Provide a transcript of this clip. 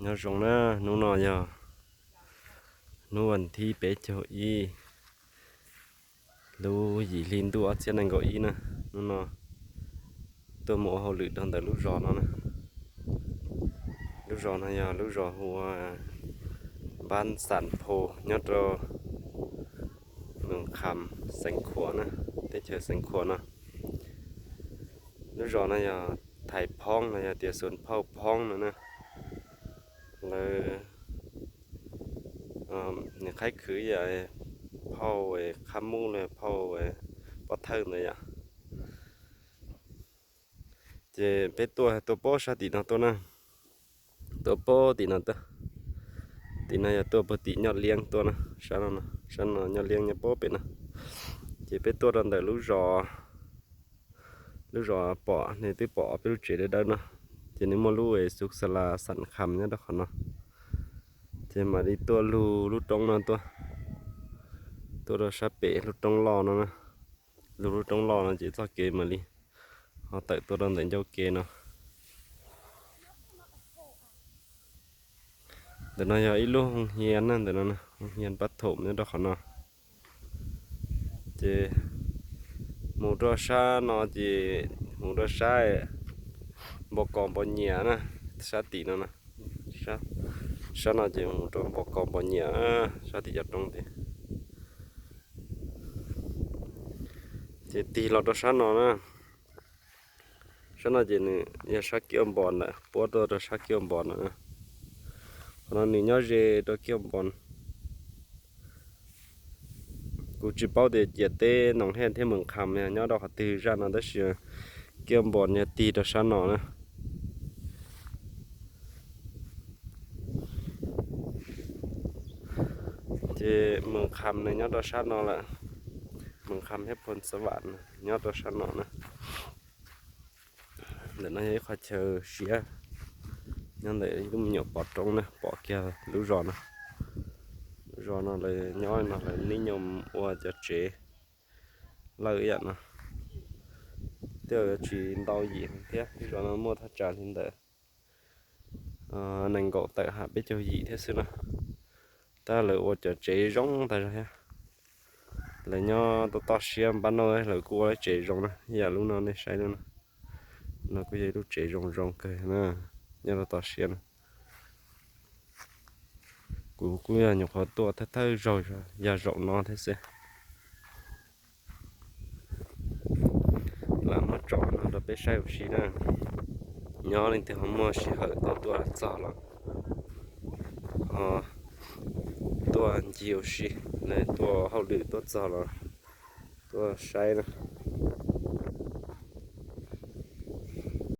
Nyob zoo na, hnub no yog hnub vas thib peb caug ib, lub yim hli ntuj ob txhiab nees nkaum ib na. Hnub no tuaj mus ua hauj lwm rau ntawm lub zos no na. Lub zos no yog lub zos hu ua Npab Xam Phu, nyob rau Moos Kham, Xeev Khuam na, teb chaws Xeev Khuam no. Lub zos no yog Thais Phoob los yog tias Xuas Phauj Phoob no na. Lawv niam qhaib khwv yam phauj Qhab Mub los phauj Pob Thawj ntawd yom. Ces peb tuaj tuaj pem sab tim no tuaj na, tuaj pem tim no tuaj. Tim no yog tuaj puag tim Nyoj Liab tuaj na, sab no, sab no Nyoj Liab nyob pem pem no. Ces peb tuaj rau ntawm lub zos, lub zos pom nej twb pom peb lub tsev dawb dawb no, ces nws muaj lub Xus Xas Las Xam Kham nyob rau qhov no. Ces mam li tuaj lug lub roob no tuaj, tuaj rau sab pem lub roob loj no na. Lug lub roob loj no ces txoj kev mam li ho tawm tuaj rau ntawm ncauj kev no. Ntawm no yog ib lub hoo hias na, ntawm no hoo hias pab thoom nyob rau qhov no. Ces mus rau sab no ces mus rau sab Npos Kos Npos Nyias na, sab tim no, sab no ces mus rau Npos Kos Npos Nyias, sab tim cov roob tias. Ces tig los rau sab no na, sab no ces nws yog sab Kib Ua Npos ntawd, puab tuaj rau sab Kib Ua Npos ntawd. Qhov no nws nyob ze rau Kib Ua Npos. Kuv tsis paub tias ciam teb Noos Hej thiab Moos Kham yog nyob rau qhov twg zaj no tab sis Kib Ua Npos yog tig rau sab no na. Ces Moos Kham nws nyob rau sab no lawm, Moos Kham thiab Phoo Xav Vam nyob rau sab no na. Ntawm no yog ib qhov chaw siab, nyob ntawm ib lub me nyuam pov roob na, pom kiag lub zos no. Lub zos no lawv nyob no lawv niaj nyoos ua cov tsev lawj ib yam no, twb tsis ntau yim thiab, lub zos no muaj thaj tsam li ntawm nees nkaum tawm ham peb caug yim thiab xwb na. Tab lawv ua cov tsev zoo tag zog thiab. Lawv nyob toj toj siab npab no lawv kuj ua lub tsev zoo na, ib yam lub no nej saib no, no kuj yog ib lub tsev zoo zoo kawg na, nyob toj toj siab na. Kuv kuj yog nyuam qhuav tuaj thawj thawj zaug yog zaum no thiab xwb. Lam muab tsom no rau peb saib ua si na. Nyob leej twg ho muaj sij hawm tau tuaj txog los ho tuaj ncig ua si, tuaj hauj lwm tuaj txog los tuaj saib na.